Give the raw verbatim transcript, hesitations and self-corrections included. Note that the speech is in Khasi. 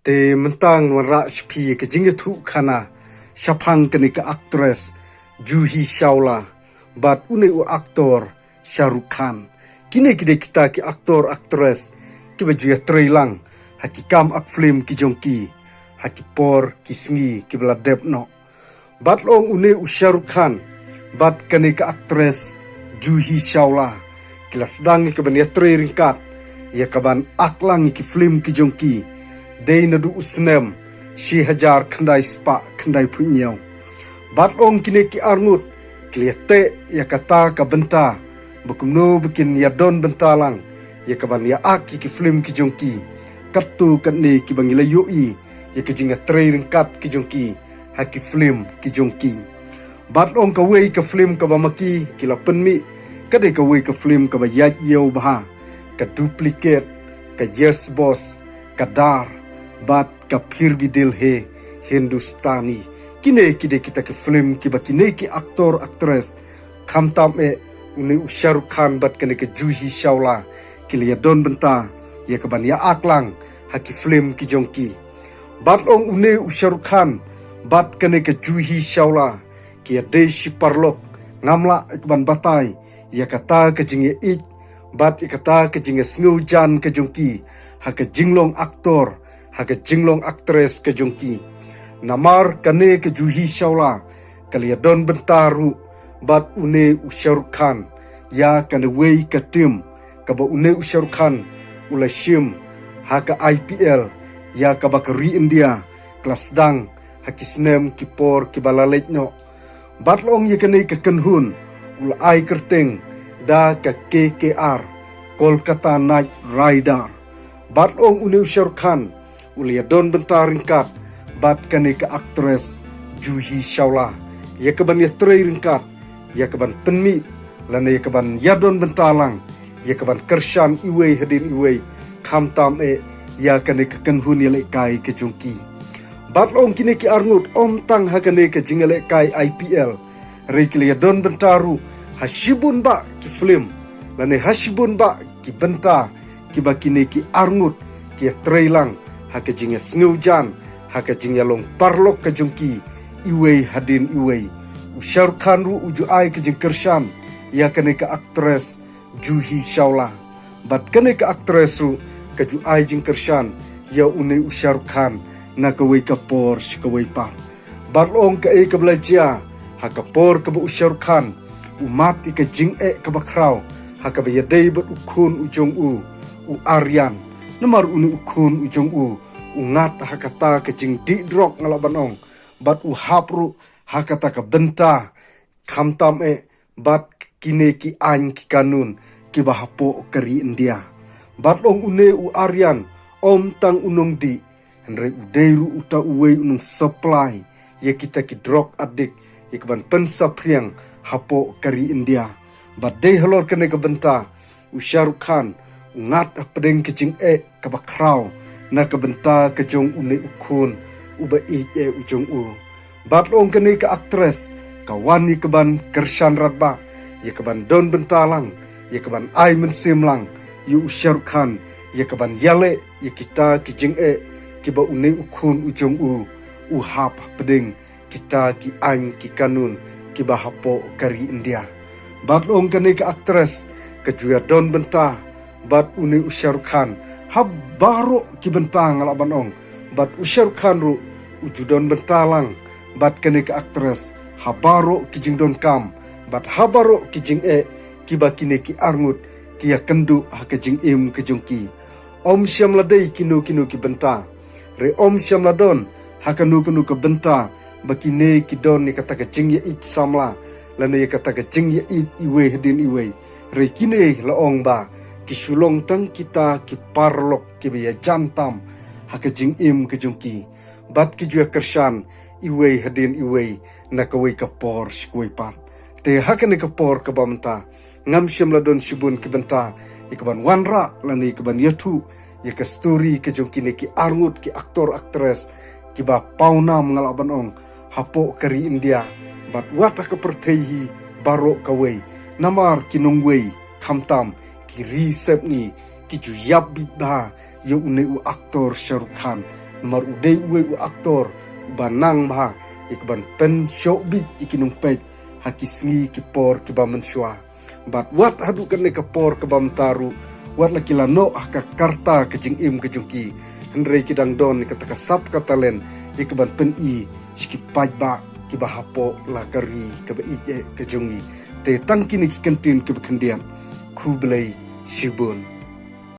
Te mynta ngan wanrah sha phi ka jingïathuhkhana shaphang kane ka actress Juhi Chawla bad une u actor Shah Rukh Khan. Kine ki dei kita ki actor actress kiba ju ïatrei lang ha ki kam ak film ki jong ki ha ki por ki sngi kiba la dep noh. Bad long une u Shah Rukh Khan bad kane ka actress Juhi Chawla ki la sdang ïa kaban ïatrei ryngkat ïa kaban ak lang ïa ki film ki jong ki dei naduh u snem shi hajar khyndai spah khyndai phew hynñiew. Bad long kine ki arngut ki la ïateh ïa kata ka bynta ba kumno ba kin ïadon bynta lang ïa kaban ïa ak ïa ki film ki jong ki. Katto katne kiba ngi la ïohi ïa ka jingïatrei ryngkat ki jong ki ha ki film ki jong ki. Bad long kawei ka film kaba ma ki ki la pynmih ka dei kawei ka film kaba ïaid ïew bha, ka Duplicate, ka Yes Boss, ka Darr bad ka Phir Bhi Dil Hai Hindustani. Kine ki dei kita ki film kiba kine ki actor actress, khamtam eh une u Shah Rukh Khan bad kane ka Juhi Chawla ki la ïadon bynta ïa kaban ïa ak lang ha ki film ki jong ki. Bad long une u Shah Rukh Khan bad kane ka Juhi Chawla ki ïadei shi paralok, ngam lah ïa kaban batai ïa kata ka jingïaieit bad ïa kata ka jingïasngewjan ka jong ki ha ka jinglong actor, ha ka jinglong actress ka jong ki. Namar kane ka Juhi Chawla ka la ïadon bynta ruh bad une u Shah Rukh Khan ïa kane wei ka team kaba une u Shah Rukh Khan u la shim ha ka I P L ïa kaba ka ri India ka la sdang ha ki snem ki por kiba la leit noh. Bad long ïa kane ka kynhun u la ai kyrteng da ka K K R, Kolkata Knight Rider. Bad long une u Shah Rukh Khan u la ïadon bynta ryngkat bad kane ka actress Juhi Chawla ïa kaban ïatrei ryngkat ïa kaban pynmih lane ïa kaban ïadon bynta lang ïa kaban kyrshan iwei hadien iwei, khamtam eh ïa kane ka kynhun ïalehkai ka jong ki. Bad long kine ki arngut ym tang ha kane ka jingïalehkai I P L, hynrei ki la ïadon bynta ruh ha shibun bah ki film lane ha shibun bah ki bynta kiba kine ki arngut ki ïatrei lang ha ka jingïasngewjan, ha ka jingïalong paralok ka jong ki iwei hadien iwei. U Shah Rukh Khan ruh u ju ai ka jingkyrshan ïa kane ka actress Juhi Chawla. Bad kane ka actress ruh ka ju ai jingkyrshan ïa une u Shah Rukh Khan na kawei ka por sha kawei pat. Bad long kaei kaba la jia ha ka por kaba u Shah Rukh Khan u mad ïa ka jingeh kaba khraw ha kaba ïadei bad u khun u jong u, u Aryan. Namar une u khun u jong u u ngat ha kata ka jingdih drok nga lah ban ong, bad u hap ruh ha kata ka bynta, khamtam eh bad kine ki aiñ ki kanun kiba hapoh ka ri India. Bad long une u Aryan ym tang u nongdih, hynrei u dei ruh uta uwei u nongsupply ïa kita ki drug addict ïa kaban pynsaphriang hapoh ka ri India. Bad dei halor kane ka bynta u Shah Rukh Khan u ngat hapdeng ka jingeh kaba khraw na ka bynta ka jong une u khun uba ïeit eh u jong u. Bad long kane ka actress ka wan ïa kaban kyrshan radbah, ïa kaban don bynta lang, ïa kaban ai mynsiem lang ïa u Shah Rukh Khan ïa kaban ïaleh ïa kita ki jingeh kiba une u khun u jong u u hap hapdeng kita ki aiñ ki kanun kiba hapoh ka ri India. Bad long kane ka actress ka ju ïadon bynta bad une u Shah Rukh Khan ha baroh ki bynta nga lah ban ong. Bad u Shah Rukh Khan ruh u ju don bynta lang bad kane ka actress ha baroh ki jingdonkam bad ha baroh ki jingeh kiba kine ki arngut ki ïakynduh ha ka jingim ka jong ki. Ym shym la dei kino kino ki bynta, hynrei ym shym la don ha kano kano ka bynta ba kine ki don ïa kata ka jingïaieit samla lane ïa kata ka jingïaieit iwei hadien iwei. Hynrei kine la ong ba ki shu long tang kita ki paralok kiba ïajan tam ha ka jingim ka jong ki bad ki ju ïakyrshan iwei hadien iwei na kawei ka por sha kawei pat. Te ha kane ka por kaba mynta ngam shym la don shibun ki bynta ïa kaban wanrah lane ïa kaban ïathuh ïa ka story ka jong kine ki arngut ki actor actress kiba pawnam nga lah ban ong hapoh ka ri India. Bad wat ha ka pyrthei hi baroh kawei, namar ki nongwei khamtam ki ri sepngi ki ju ïap bit bha ïa une u actor Shah Rukh Khan. Namar u dei uwei u aktor ba nang bha ïa ka ban pynshoh bit ïa ki nongpeit ha ki sngi ki por kiba mynshuwa. Bad wat haduh kane ka por kaba mynta ruh, wat la ki la noh ha ka karta ka jingim ka jong ki, hynrei ki dang don ïa kata ka sap ka talent ïa ka ban pyni sha ki paidbah kiba hapoh la ka ri kaba ïeit eh ka jong ngi. Te tang kine ki kyntien kiba khyndiat. Khublei shibun.